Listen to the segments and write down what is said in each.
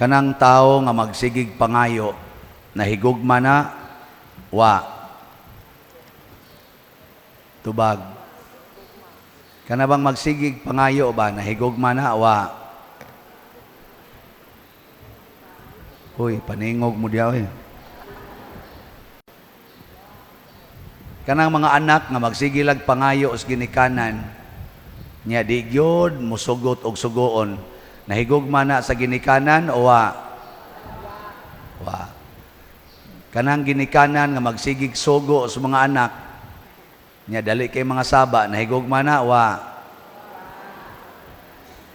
Kanang tao nga magsigig pangayo, nahigugma na, wa? Tubag. Kana bang magsigig pangayo ba, nahigugma na, wa? Uy, paningog mo diya, oy. Kanang mga anak nga magsigilag pangayo sa ginikanan, nya di gyud musugot og sugoon, nahigugma na sa ginikanan o wa? Wa. Kanang ginikanan nga magsigig sugo sa mga anak, nya dali kay mga saba, nahigugma na, wa?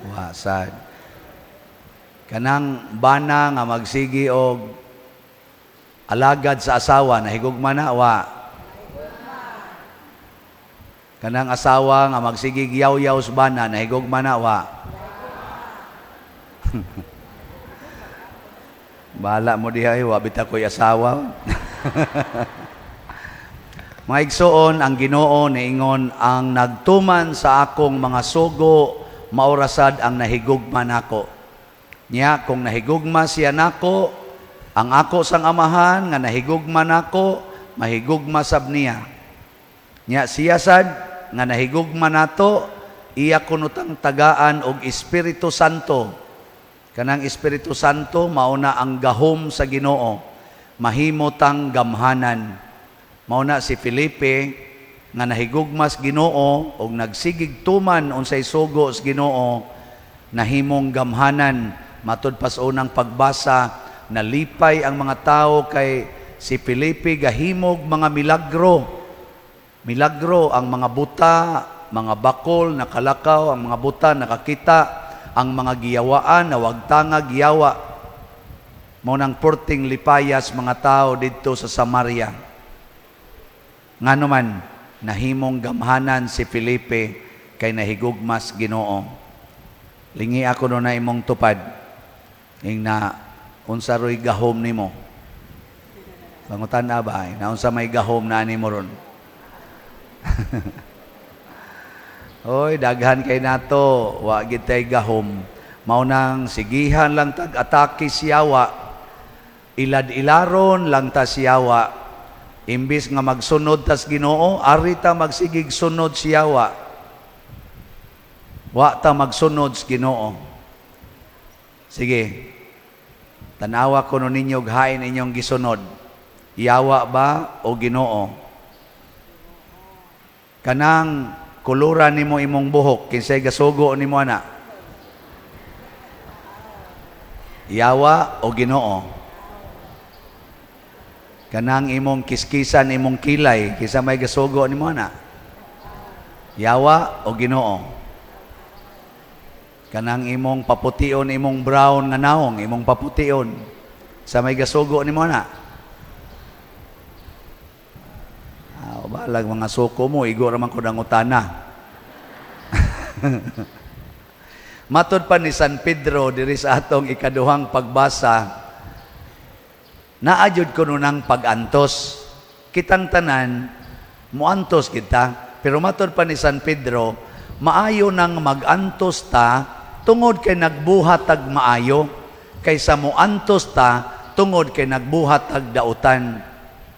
Wa sad. Kanang bana nga magsigi og alagad sa asawa, nahigugma na, wa? Kanang asawa nga magsigig yaw-yaw sa bana, nahigugma na, wa? Bahala mo diha, wa bitaw ko'y asawa. Mga igsoon, ang Ginoo niingon, "Ang nagtuman sa akong mga sugo, mao ra sad ang nahigugma nako. Nya kung nahigugma siya nako, ang ako sang Amahan nga nahigugma nako, mahigugma sab niya. Nya siya sad nga nahigugma nato, iya kuno tang tagaan og Espiritu Santo." Kanang Espiritu Santo mao na ang gahom sa Ginoo, mahimo tang gamhanan. Mao na si Felipe nga nahigugma sa Ginoo og nagsigig tuman unsay sugo sa Ginoo, nahimong gamhanan. Matud pa sa unang pagbasa, nalipay ang mga tao kay si Felipe gahimog mga milagro. Milagro ang mga buta, mga bakol nakalakaw, ang mga buta nakakita, ang mga giyawaan nawagtanga giyawa. Mao nang porting lipayas mga tao didto sa Samaria. Ngano man nahimong gamhanan si Felipe? Kay nahigugmas Ginoo. Lingi ako no na imong tupad. Ing na unsa roy gahom nimo? Pangutan na ba? Na unsa may gahom na nimo ron? Oy, daghan kay nato, wa gid tay gahom. Mao nang sigihan lang tag atake siyawa. Ilad-ilaron lang ta siyawa. Imbis nga magsunod tas Ginoo, ari ta magsigig sunod siyawa. Wa ta magsunod sa Ginoo. Sige. Tanawa kuno ninyo og hain inyong gisunod. Yawa ba o Ginoo? Kanang kuluran nimo imong buhok, kinsay gasugo nimo ana? Yawa o Ginoo? Kanang imong kiskisan imong kilay, kinsa may gasugo nimo ana? Yawa o Ginoo? Kanang imong papution imong brown nga naong, imong papution, sa may gasugo nimo ana? Ah, balag mga suko mo, igo ra man ko nangutana. Matod pa ni San Pedro diri sa atong ikaduhang pagbasa, naa jud kuno nang pag-antos. Kitang tanan muantos kita, pero matod pa ni San Pedro, maayo nang mag-antos ta tungod kay nagbuhat tag maayo kaysa muantos ta tungod kay nagbuhat tag dautan.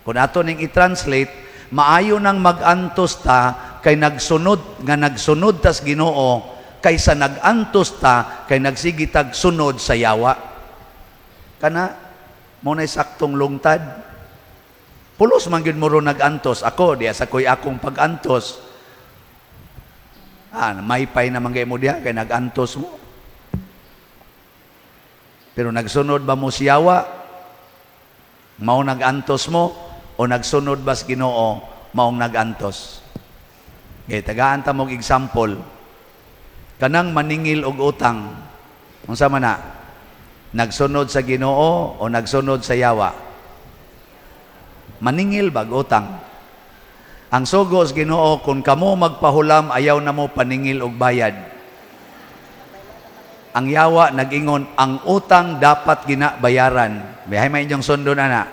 Kung ato ning i-translate, maayo nang mag-antos ta kay nagsunod nga nagsunod tas Ginoo kaysa nag-antos ta kay nagsige tag sunod sa yawa. Kana mo na saktong lungtad. Pulos man gyud mo ron nag-antos. Ako diya sa koy akong pag-antos. Ah, maypay naman kay mo diha kay nag-antos mo. Pero nagsunod ba mo siyawa? Mao nag-antos mo o nagsunod ba sa Ginoo maong nag-antos? Kay tagaan ta mog example. Kanang maningil og utang, unsa man na? Nagsunod sa Ginoo o nagsunod sa yawa? Maningil bag utang. Ang sugo sa Ginoo, kung kamo magpahulam, ayaw na mo paningil og bayad. Ang yawa nag-ingon, ang utang dapat ginabayaran. Bihay may inyong sundon ana.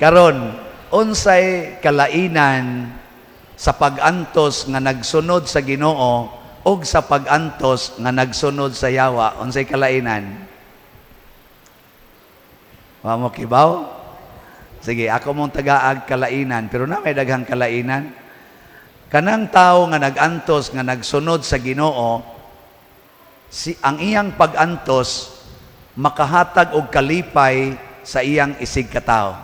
Karon, unsay kalainan Sa pag-antos nga nagsunod sa Ginoo ug sa pag-antos nga nagsunod sa yawa, unsay kalainan? Wa mo kibaw? Sige, ako mong tagaag kalainan, pero na may daghang kalainan. Kanang tao nga nag-antos nga nagsunod sa Ginoo, si ang iyang pag-antos makahatag og kalipay sa iyang isig katao.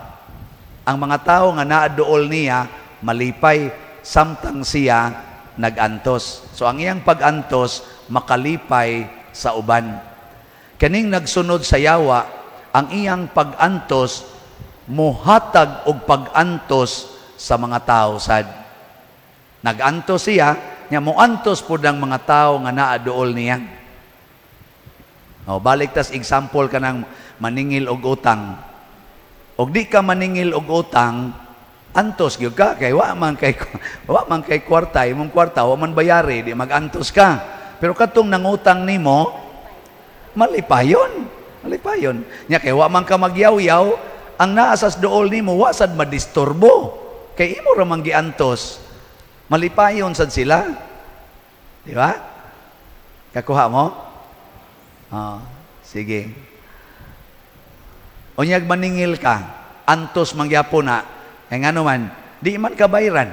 Ang mga tao nga naaduol niya malipay samtang siya nag-antos. So ang iyang pag-antos makalipay sa uban. Kaning nagsunod sa yawa, ang iyang pag-antos muhatag og pag-antos sa mga tao sad. Nag-antos siya, nya moantos pud ang mga tao nga naaduol niya. O, balik tas example kanang maningil og utang. Og di ka maningil og utang, antos gyud ka kay wa man kay kwarta, imong kwarta wa man bayari, di magantos ka. Pero katong nangutang nimo, malipayon. Malipayon. Nya kay wa man ka magyaw-yaw, ang naa sa duol nimo wa sad madisturbo. Kay imo ra man giantos. Malipayon sad sila. Di ba? Kakuha mo? Ah, sige. Unyag maningil ka, antos mangyapon na, kay ngano man, di man ka bayran.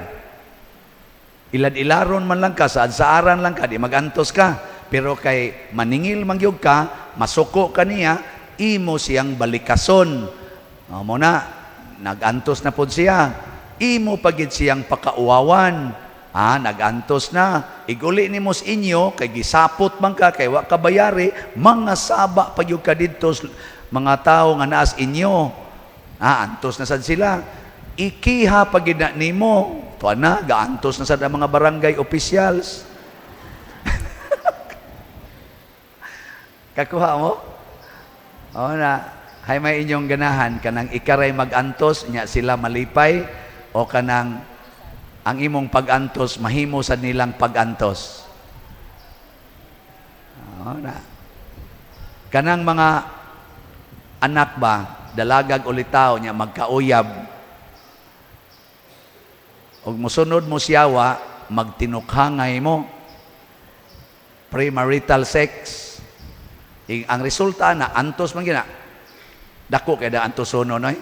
Ilad-ilaron man lang ka, saad-saaran lang ka, di magantos ka. Pero kay maningil mangyog ka, masuko ka niya, imo siyang balikason. O mo na, nagantos na pod siya. Imo pagid siyang pakauwawan. Ah, nagantos na. Iguli nimo sa inyo, kay gisapot man ka, kay wa ka bayari, mga saba pa gyud ka didto mga tao nga naas inyo. Ah, antos na sad sila. Ikiha pa gyud na nimo. Tuwa na, gaantos na sad ang mga barangay officials. Kakuha mo? Oo na. Hay may inyong ganahan, kanang ikaray magantos, nya sila malipay, o kanang ang imong pagantos, mahimo sa nilang pagantos. Oo na. Kanang mga anak ba, dalagag ulitaw nya magkauyab, og mosunod mo siyawa, magtinukhangay mo. Premarital sex. Ang resulta na, antos man gina. Dako kay da antosono noy.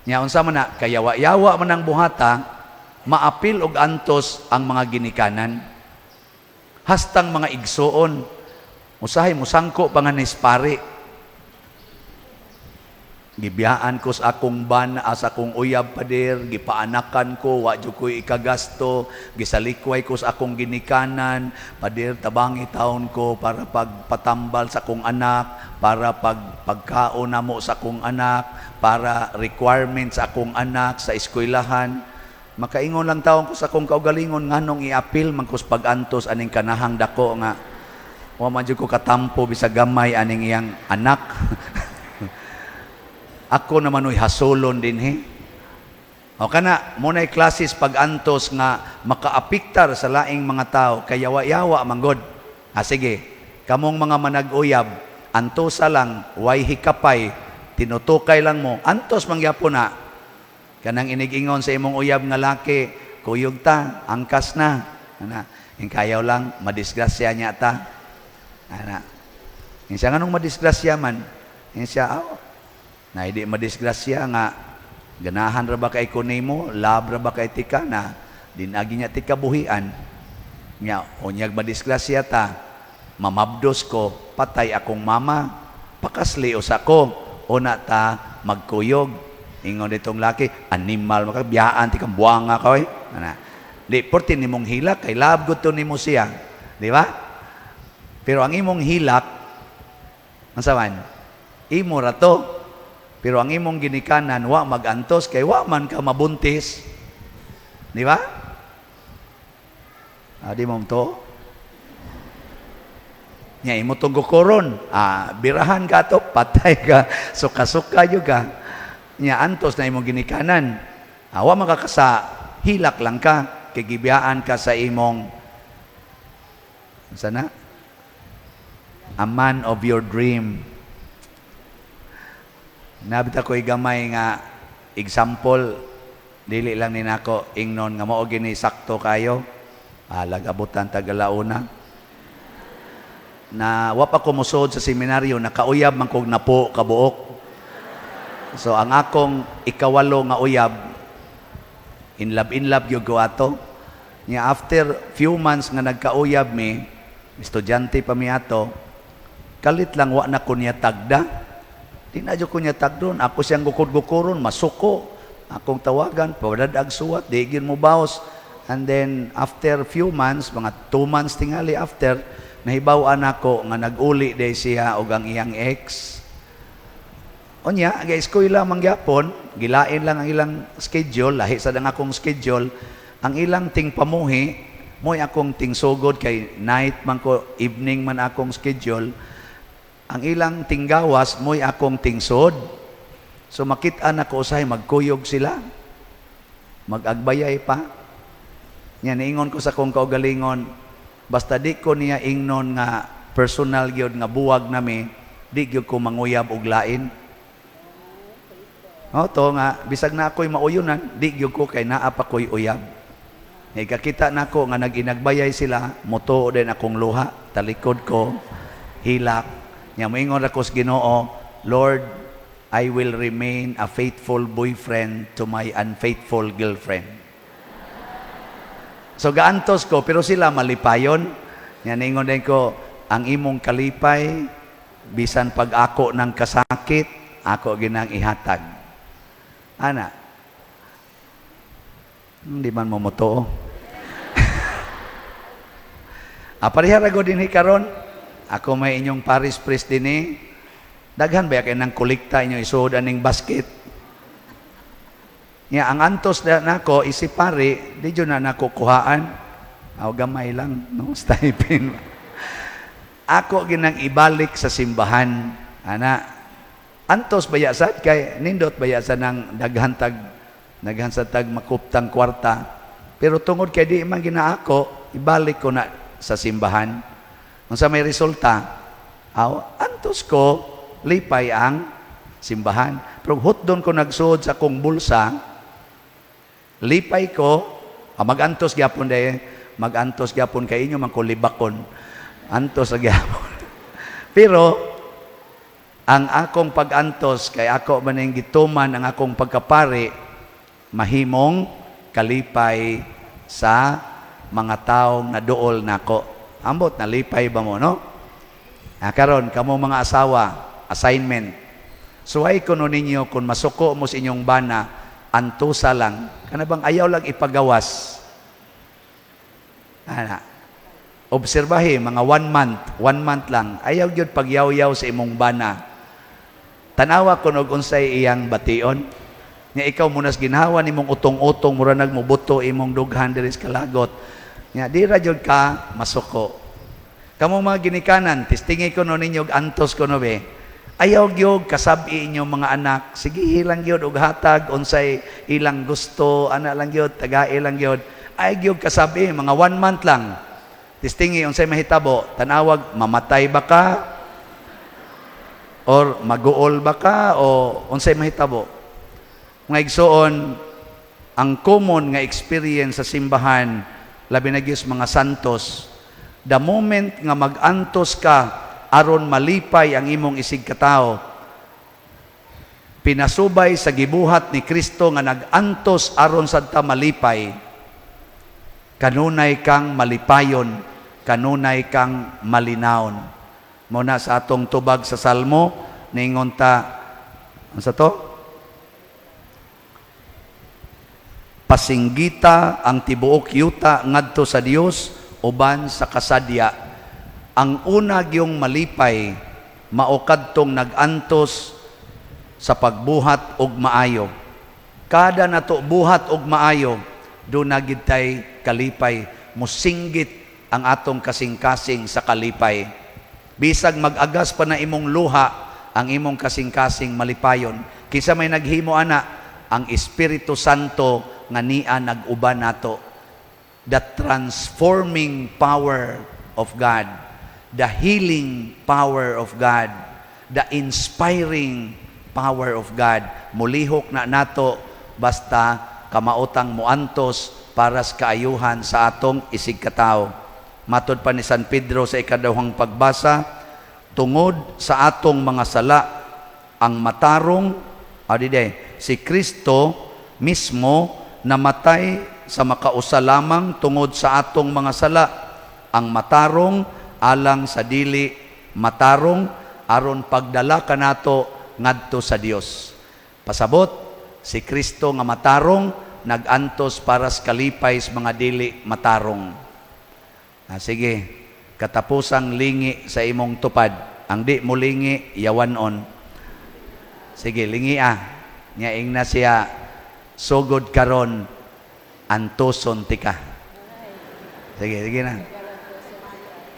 Nya unsa man na kayawa-yawa man ang buhata, maapil og antos ang mga ginikanan. Hastang mga igsuon, usahay musangko pa nga ni pari. Gibiyaan ko sa akong ban, sa akong uyab, pader, gipaanakan ko, wa jud ko'y ikagasto, gisalikway ko sa akong ginikanan, pader, tabangi taon ko para pagpatambal sa akong anak, para pagkaon namo sa akong anak, para requirement sa akong anak sa eskwelahan. Makaingon lang taon ko sa akong kaugalingon, nganong iapil man ko sa pag-antos aning kanahang dako nga wa man jud ko katampo bisag gamay aning iyang anak. Ako naman uy hasulon dinhi. O kana, muna'y klasis pag-antos nga makaapiktar sa laing mga tao, kay yawa-yawa manggod. Ah, sige, kamong mga manag-uyab, antosa lang, way hikapay, tinutukay lang mo, antos mangyapon na. Kanang inigingon sa imong uyab nga laki, "Kuyog ta, angkas na." Ana, yung kayaw lang, madisgrasya niya ta. Ana. Yung siya, "Nganong madisgrasya man?" Yung siya, "Oh, na hindi madisgrasya nga ganahan ra ba kay ko nimo, love ra ba kay tika na dinagi niya tika buhian nya, unyag madisgrasya ta, mamabdos ko, patay akong mama, pakasli usa ko, una ta magkuyog." Ingon ditong laki, "Animal maka, biyaan ti kang buanga ka oy." Ana, di porti nimong hilak kay love gud to nimo siya, di ba? Pero ang imong hilak unsa man, imo ra to. Pero ang imong ginikanan wa magantos kay wa man ka mabuntis. Di ba? Ah, di mo to. Nya imo tong gukoron. Ah, birahan ka to, patay ka, suka-suka gyud ka. Nya antos na imong ginikanan. Ah, wa man ka kasa hilak lang ka kay gibiyaan ka sa imong sana a man of your dream. Nabita ko'y gamay nga example. Dili lang ni nako ingnon nga mao gini sakto kayo. Alag abutan tag alauna. Na wa pa ko mosuod sa seminaryo, nakauyab man kog 10 kabuok. So ang akong ikawalo nga uyab, in love gyud ko ato. Nya after few months nga nagkauyab mi, estudyante pa mi ato, kalit lang wa na ko niya tagda. Di na jud ko niya tagdon. Ako siyang gukod-gukuron, masuko. Akong tawagan, pawadad suwat, di gyud mo baos. And then after few months, mga 2 months tingali after, nahibaw-an ako nga nag-uli day siya og ang iyang ex. Unya, ga eskwela man gyapon, gilain lang ang ilang schedule, lahi sa ang akong schedule. Ang ilang ting pamuhi, mo'y akong ting sugod kay night man ko, evening man akong schedule. Ang ilang tinggawas, mo'y akong tingsod. So makita na ko usahay magkuyog sila. Mag-agbayay pa. Nya niingon ko sa akong kaugalingon, basta di ko niya ingnon nga personal gyud nga buwag nami, di gyud ko manguyab og lain. O to nga bisag na ako'y mauyunan, di gyud ko kay naa pa ko'y uyab. Nya kakita nako nga nag-inagbayay sila, motuo din akong luha, talikod ko, hilak. Nya moingon ako sa Ginoo, "Lord, I will remain a faithful boyfriend to my unfaithful girlfriend." So gaantos ko, pero sila malipayon. Nya ningon din ko, "Ang imong kalipay, bisan pag ako ng kasakit, ako ginang ihatag." Ana, hindi man mo motuo. Pareha ra gud dinhi karon. Ako may inyong parish priest dinhi. Daghan ba kay nang kolekta inyo isuod aning basket? Nya ang antos na nako isip pari, di jud na nako kuhaan. Aw gamay lang, no, stipend. Ako ginang ibalik sa simbahan. Ana, antos baya sad kay nindot baya sa nang daghan sa tag makuptang kwarta. Pero tungod kay di man ginaako, ibalik ko na sa simbahan. Unsa may resulta? Aw, antos ko, lipay ang simbahan. Pero hutdon ko nagsuod sa akong bulsa, lipay ko, magantos gyapon day, magantos gyapon kay inyo man ko libakon. Antos sa gyapon. Pero ang akong pag-antos kay ako man ning gituman ang akong pagkapari mahimong kalipay sa mga taong naduol nako. Ambot nalipay ba mo, no? Karon kamo mga asawa, assignment. Suway kuno ninyo kung masuko mo sa inyong bana, antusa lang. Kana bang ayaw lang ipagawas? Ana. Obserbahe mga one month, one month lang. Ayaw gyud pagyaw-yaw sa imong bana. Tanawa kuno og unsay iyang bation. Nya ikaw munas ginhawa nimong utong-utong, mura nagmubuto imong dughan diri sa kalagot. Nya di ra jud ka masuko. Kamo mga ginikanan, testingi ko no ninyo og antos ko no be. Ayaw gyud kasabi inyong mga anak, sige lang gyud og hatag unsay ilang gusto, ana lang gyud, tagai lang gyud. Ay gyud kasabi mga one month lang. Testingi unsay mahitabo, tanawag mamatay ba ka? Or maguol ba ka o unsay mahitabo? Mga igsoon, ang common nga experience sa simbahan, labi na gyud sa mga santos, the moment nga mag-antos ka aron malipay ang imong isig katawo, pinasubay sa gibuhat ni Kristo nga nag-antos aron sadta malipay, kanunay kang malipayon, kanunay kang malinawon. Mo na sa atong tubag sa Salmo, ningon ta, unsa to? Pasinggita ang tibuok yuta ngadto sa Dios uban sa kasadya. Ang una gyung malipay mao kadtong nag-antos sa pagbuhat og maayo. Kada nato buhat og maayo, do na gid tay kalipay, musinggit ang atong kasing-kasing sa kalipay. Bisag mag-agas pa na imong luha, ang imong kasing-kasing malipayon. Kinsa may naghimo ana? Ang Espiritu Santo nga niya nag-uban nato. The transforming power of God, the healing power of God, the inspiring power of God. Mulihok na nato basta kamaotang muantos para sa kaayuhan sa atong isigkatao. Matod pa ni San Pedro sa ikaduhang pagbasa, tungod sa atong mga sala, ang matarong, adide, si Kristo mismo namatay sa makausa lamang tungod sa atong mga sala, ang matarong alang sa dili matarong, aron pagdala kanato ngadto sa Dios. Pasabot, si Kristo nga matarong nagantos para sa kalipay sa mga dili matarong. Ah, sige, katapusang lingi sa imong tupad. Ang di mo lingi, yawanon. Sige, lingi ah. Nya ingna siya, "Sugod karon, antuson tika." Sige, sige na.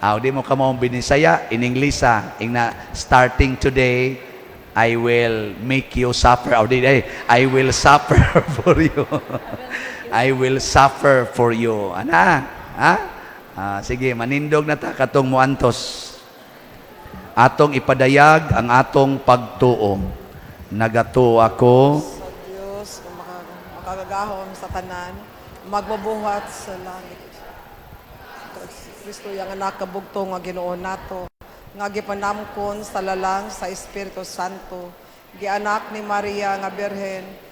Ah, di mo kamo binisaya, in Englisa, ingna, "Starting today, I will make you suffer." Oh, di, eh, "I will suffer for you. I will suffer for you." Ana? Ha? Ah, sige, manindog na ta katong muantos. Atong ipadayag ang atong pagtuo. Nagatuo ako sa Dios nga makagagahom sa tanan, magbabuhat sa langit. Kag si Kristo iyang anak kabugto nga Ginoo nato, nga gipanamkon sa lalang sa Espiritu Santo, gianak ni Maria nga Birhen.